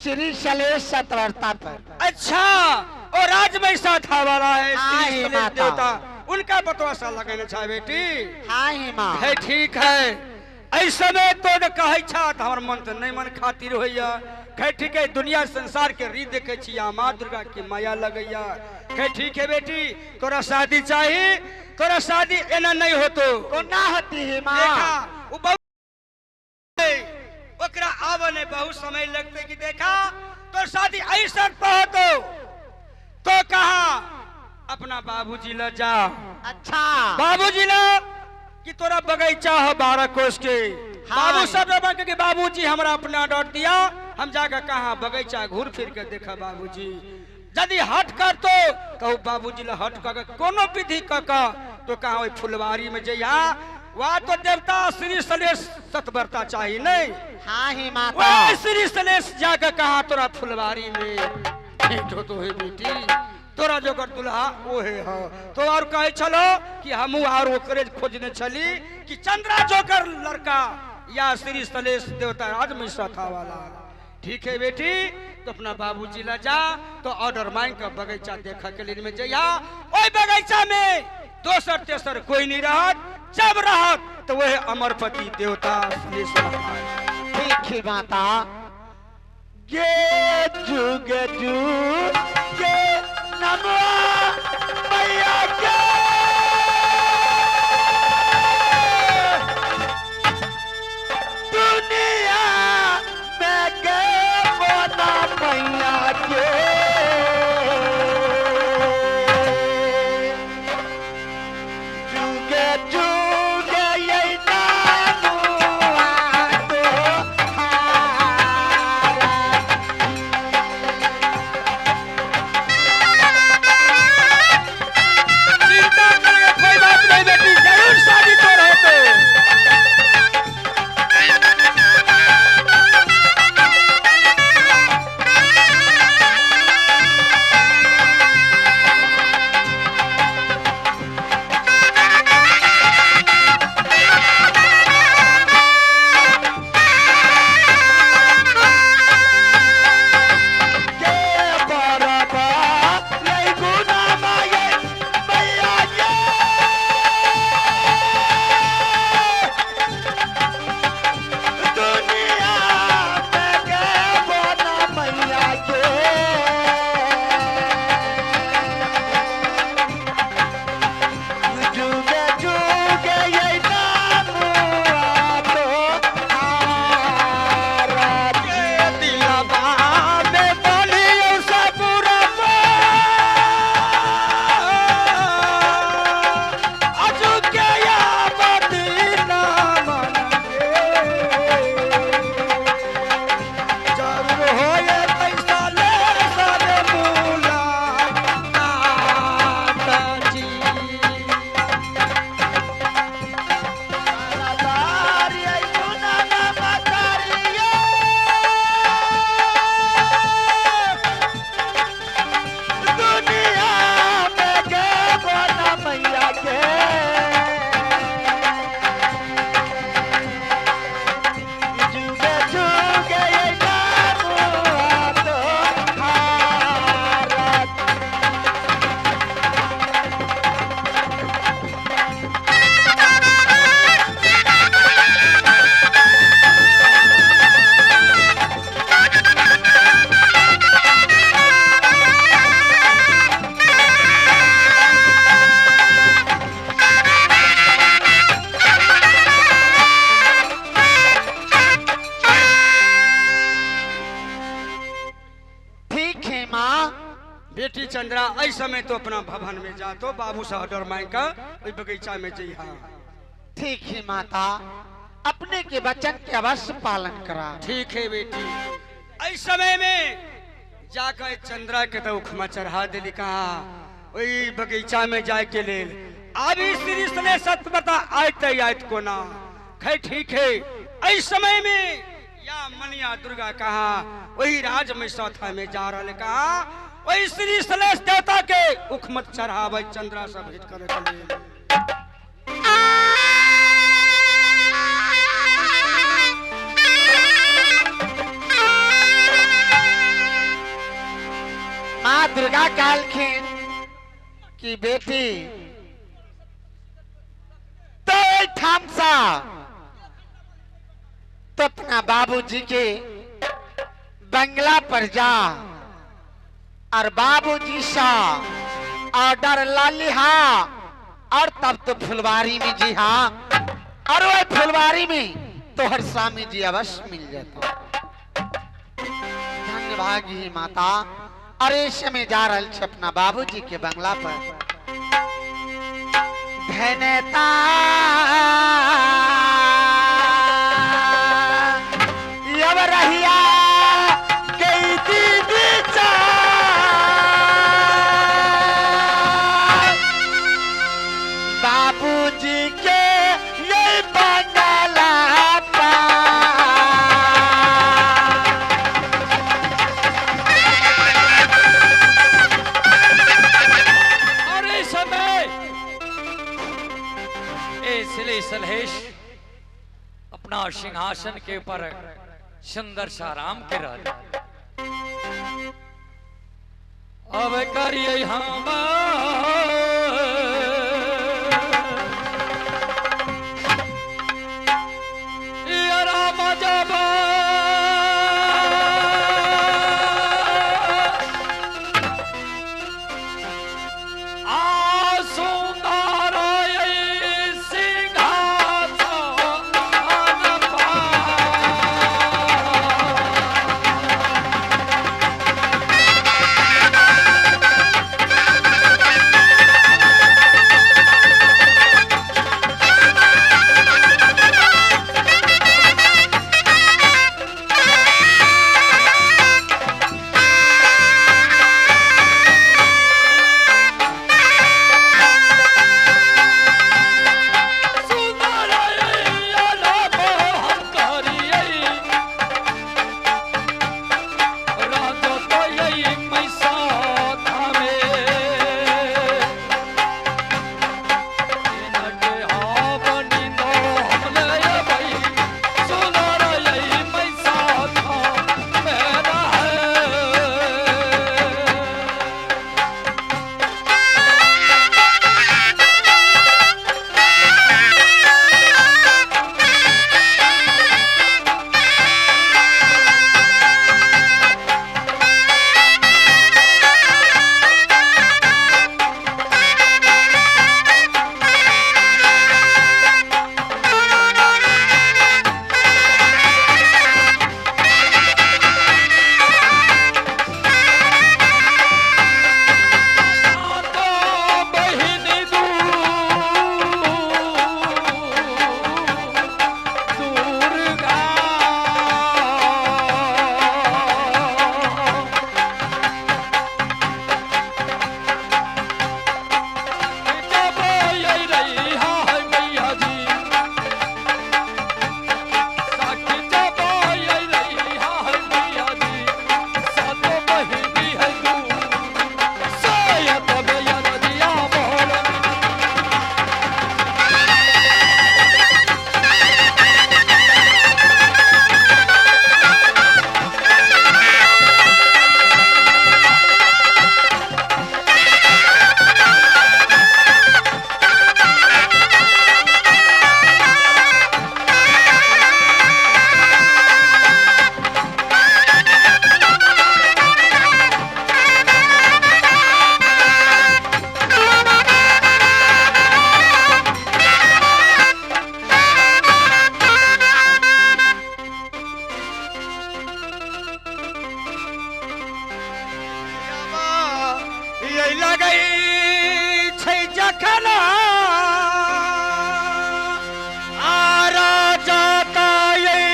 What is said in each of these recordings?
श्री शलेश सतवर्ता पर। अच्छा, और राज में साथ वाला है हाँ श्री ही शलेश माता। देवता, उनका बतवासा लगेने छा बेटी। हाँ ही माँ। है ठीक है, ऐसे में तो न कहै छा त हमर मन त नहीं मन खातिर होइया। खै ठीक है, दुनिया संसार के रीत देखे छी, आ माँ दुर्गा के माया लगैया। खै ठीक है बेटी, तोरा शादी चाही, तोरा शादी एना नहीं होतो। कोना होती है माँ? देखा उ बहुत ओकरा आवे में बहुत समय लगते कि देखा तो शादी ऐसा पहुतो तो कहा अपना बाबूजी ल जा। अच्छा। बाबूजी ल कि तोरा बगीचा हो 12 कोस के। हाँ। बाबू सब रबा के बाबूजी हमरा अपना डॉट दिया, हम जाकर कहा बगीचा घूर फिर के देखा बाबूजी। यदि हट कर तो कहू बाबूजी ल हट कर कोनो विधि क क तो कहा ओई फुलवारी में जइहा, वह तो देवता श्री सलेश सतवर्ता चाहिए नहीं। हाँ ही माता। वह श्री सलेश जाकर कहा तोरा फुलवारी में भेंट हो तो हे बेटी, तोरा जोगर दुल्हा ओहे हो। तो और कहे छलो कि हमू और ओकरे खोजने छली कि चंद्रा जोकर लड़का या श्री सलेश देवता राज मिश्रा था वाला। ठीक है बेटी, तो अपना बाबूजी ला जा तो ऑर्डर मांग कर बगीचा देखा के लिए में जइहा। ओई बगीचा में दोसर तेसर कोई नहीं रहत, जब रहत तो वह अमरपति देवता सलेश रहत। ठीक है माता। गे जुग जुग के नमवा मैया के दुनिया में के बोला मैया के जुग जुग ये नामुआ तो हारा। चिंता करने की कोई बात नहीं बेटी, जरूर शादी तो रहते। के बरबा रे गुना माये मैया के दुनिया में के बोना मैया के जुगे जुगे ये नाम तो हारा। के दिलवा में बोलियो सबुरबा, अजु के यावती नाम के। जरूर होए पैसा ले सब मूला जी। दुनिया में के बोना मैया के जुगे जुगे ये नामुआ तो हारा। ठीक है माँ। बेटी चंद्रा ऐ समय तो अपना भवन में जा तो बाबू से ऑर्डर मांग कर ओई बगीचा में जइहा। ठीक है माता, अपने के वचन के अवश्य पालन करा। ठीक है बेटी। ऐ समय में जाकर चंद्रा के तो उखमा चढ़ा दिली कहा ओई बगीचा में जाए के लेल। आबी श्री सने सत बता आयत आयत कोना। खै ठीक है, ऐ समय में या मनिया दुर्गा कहा वही राज में सौथा में जा रहा कहा वही श्री सलेश देवता के उखमत चढ़ावे चंद्रा से भेंट करे के लेल। दुर्गा कहलखिन कि बेटी तो एहिठाम सा तो अपना बाबूजी के बंगला पर जा और बाबूजी सा ऑर्डर ला लिहा और तब तो फुलवारी में जी हाँ और वह फुलवारी में तो हर स्वामी जी अवश्य मिल जाता। धन्य भागी ही माता। और ऐसे में जा रहा छे अपना बाबूजी के बंगला पर। धनता यब रहिया गई दीदी चा बाबूजी के ये बंगला पर। और इस समय इसलिए सलहेश अपना सिंहासन के ऊपर सुंदर सा आराम के रह। अब करिए हम राम जब आ सुंदर सिंहासन पर। सुंदर राम हम करिए राजो तो यही मैसा थामे इनके हावनी दो हम ले भाई सुंदर यही मैसा था मेरा है। तो बहिनी दुर्गा जब यही रही है मैया जी साखी जब यही रही है मैया जी सातो बहिनी है तू सयत बेयर दिया बोल। ये लगै छै जखन आ राजा तायै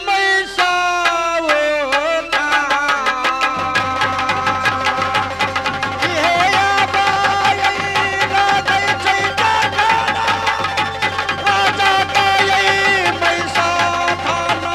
मैसाओ हे आबायै लगै छै जखन राजा तायै मैसा थाना।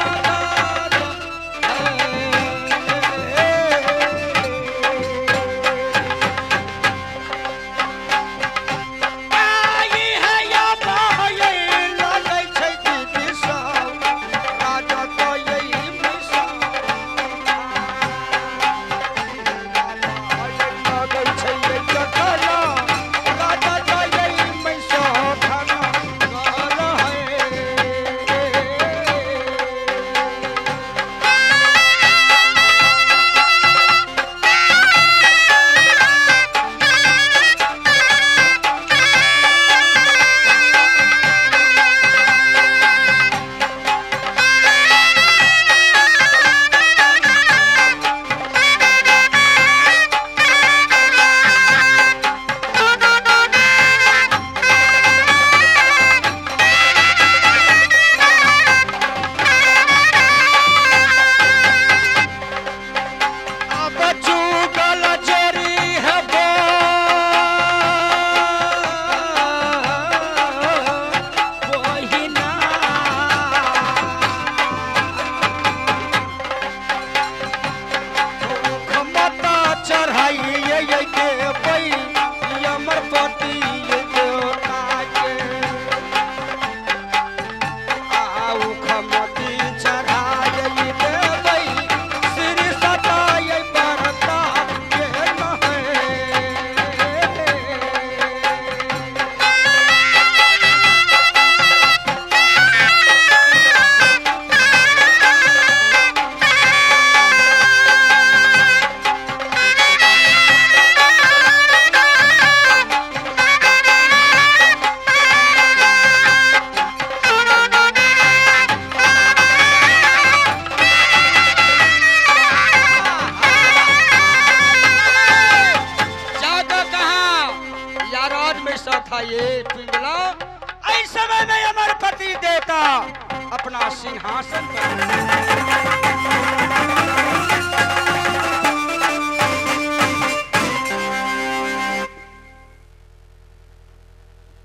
था ये पिंगला, इस समय में अमरपति देता अपना सिंहासन पर।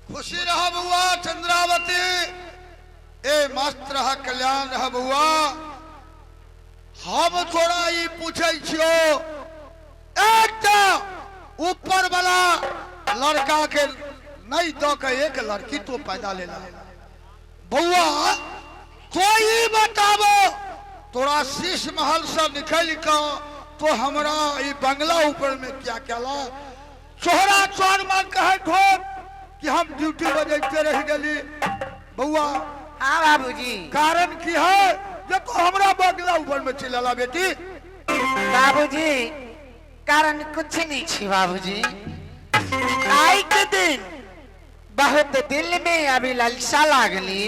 खुशी रह बुआ चंद्रावती, ए मस्त रह, कल्याण रह बुआ। हम थोड़ा ई पूछे छियो, एकटा ऊपर वाला लड़का के नहीं दो के एक लड़की तो पैदा लेला। बउआ कोई बताबो तोरा शीश महल से निकल के तो हमरा ई बंगला ऊपर में क्या केला? चोहरा चोर मन कहे ठोक कि हम ड्यूटी बजैते रह गेली। बउआ हाँ बाबूजी, कारण की है जे तो हमरा बंगला ऊपर में चलेला बेटी? बाबूजी कारण कुछ नहीं छी बाबूजी। आई के दिन बहुत दिल में अभी ललसा लागली।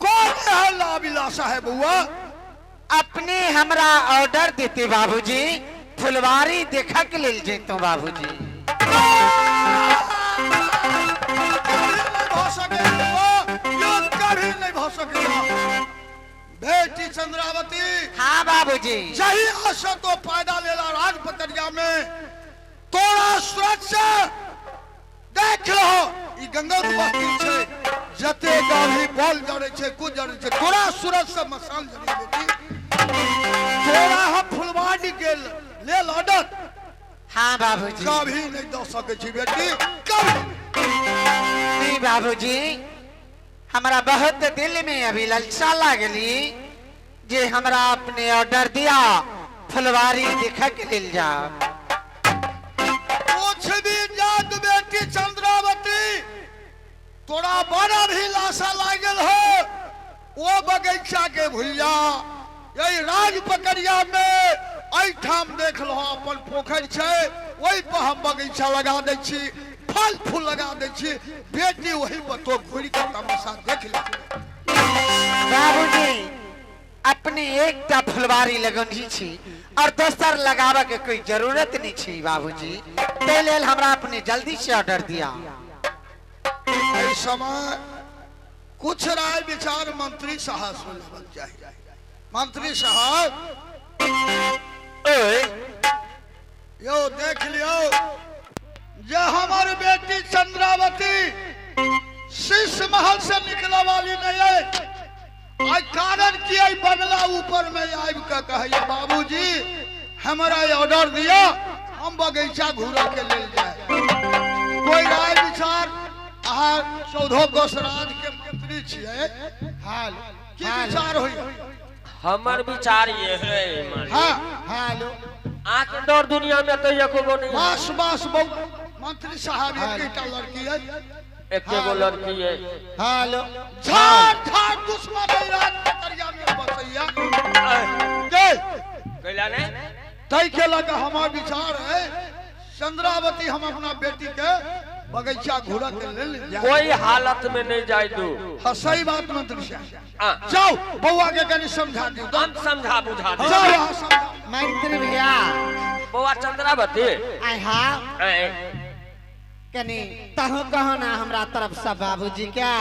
कौन है अभिलाषा है बउआ? अपने हमरा ऑर्डर देते बाबूजी, फुलवारी देखा के लेल जेतो बाबूजी। कभी नहीं भऽ सके बेटी चंद्रावती। हाँ बाबूजी, जही आशा तो फायदा लेला राज पतरिया में तोरा सुरक्षा देख लो। ई गंगा बस्ती छे, जते गाभी बॉल जड़े छे, कुछ जड़े छे, तोरा सूरज से मसाल जड़े बेटी। तोरा हम फुलवाड़ी के लेल ऑर्डर हाँ बाबूजी कभी नहीं दऽ सकै छी बेटी, कभी नहीं बाबूजी। हमरा बहुत दिल में अभी ललसा लागली जे हमरा अपने ऑर्डर दिया फुलवारी देखे के लेल जा। कुछ भी जात बेटी चंद्रावती, तोरा बड़ा भी लाशा लागल हो वो बगीचा के भुइया यही राज पकड़िया में एहिठाम देख लो अपन पोखरि छै, ओहि पर हम बगीचा लगा दै छी, फल फूल लगा दै छी बेटी, वही पर तो घुरि के तमाशा देख ले। बाबूजी अपने एकटा फुलवारी लगौने छी और दोसर लगावे के कोई जरूरत नहीं छी बाबूजी, ताहि लेल हमरा अपने जल्दी से ऑर्डर दिया। एहि समय कुछ राय विचार मंत्री साहब से लेवल चाही। मंत्री साहब ओए यो देख लियो जे हमार बेटी चंद्रावती शीश महल से निकले वाली नहीं है। आई कारण की आई बंगला ऊपर में आबि के कहैया बाबूजी हमरा ऑर्डर दिया हम बगीचा घूरे के लेल जाए। कोई राय विचार? अहाँ 14 गोस राज के मंत्री छियै, हाल की विचार होई? हमर विचार ये है। हाँ हेलो, आके दौड़ दुनिया में तो एको गो नहीं। बस बस बहु मंत्री साहब एकटा लड़की है, एके गो लड़की है। हेलो, झाड़ झाड़ दुश्मन है राज पकड़िया में बसैया के कैला ने तै के लग हमार विचार है चंद्रावती हम अपना बेटी के बगीचा घूरा के लेल जाए। कोई हालत में नहीं जाए दू। हाँ सही बात मंत्री साहब। जाओ बउआ के कनी समझा दियो। हम समझा बुझा दे। जाओ अहाँ समझा। मंत्री भैया बउआ चंद्रावती आय हाँ कनी तहु कहो ना हमरा तरफ से बाबूजी के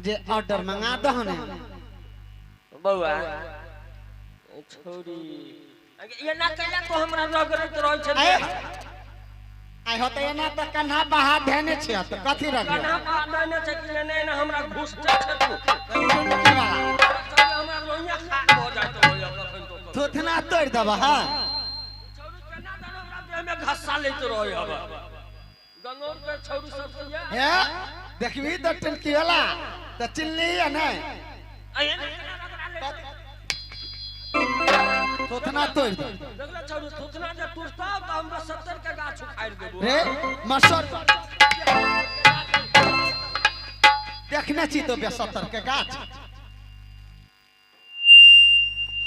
जे ऑर्डर मंगा दहो ना। बउआ छोरी ये ना कैला तो हमरा रगड़ैत रहै छै। आइ होते एना त कन्हा बहा धेने छियै त कथी रगड़ै? कन्हा बहा धेने छै कि नहि एना हमरा घुसते छै तू। हमरा रोइया खा भ जाइत रहैया कखन तो। थोथना तोड़ि देबह। हाँ छौरी केना जानो हमरा देह में घस्सा लैत रहै हब। गंगौर के छौरी सब के ये हे देखबी त टंकी वाला त चिल्ली है नै। थोथना तोड़ दे। देखला छौरी थोथना जे टूटता त हमरा 70 के गाछ उखाड़ देबो। रे मसर देखने छी तो 70 के गाछ।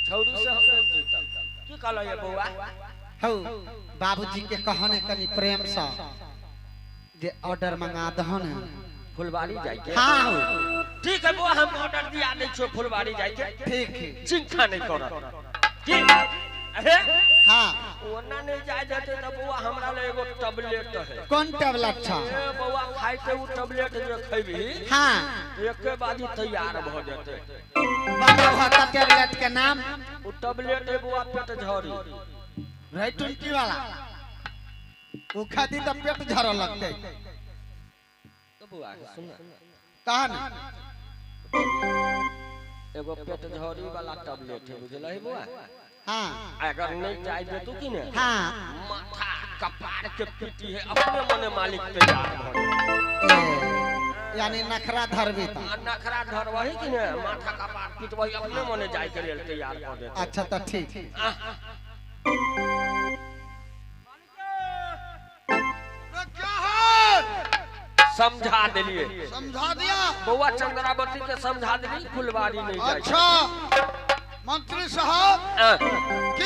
छौरी से हम नहीं जीतब। की कहलो ये बौआ? हौ बाबूजी के कहने कनी प्रेम से जे ऑर्डर मंगा दहो ने फुलवारी जाय के। हाँ ठीक है बौआ हम ऑर्डर दिया दै छियो फुलवारी जाय के। ठीक है चिंता नहीं करब। की अहे हाँ ओना नहीं जाय देते त बौआ हमरा ले एगो टैबलेट है। कौन टैबलेट छा? ए बौआ खाइते उ टैबलेट जे खैबी हाँ एके बाजी तैयार भ जेते। बताओ त टैबलेट के नाम। उ टैबलेट है बौआ पेट झड़ी। रही टुनकी वाला वो खाती त पेट झड़ लगते। तो बौआ सुन कहा ना एगो पेट झड़ी वाला टैबलेट है बुझलही बौआ। हाँ अगर नहीं जाय देतू की ने हाँ माथा कपार के पीटी है अपने मने मालिक तैयार भ जेतै। यानी नखरा धरबी त। आ नखरा धरवही की ने माथा कपार पिटवही अपने मने जाय के लेल तैयार भ जेतै। अच्छा त ठीक। क्या है? समझा दिलिए। समझा दिया बौआ चंद्रावती के समझा दिली फुलवारी नहीं जाए। अच्छा मंत्री साहब। हाँ। की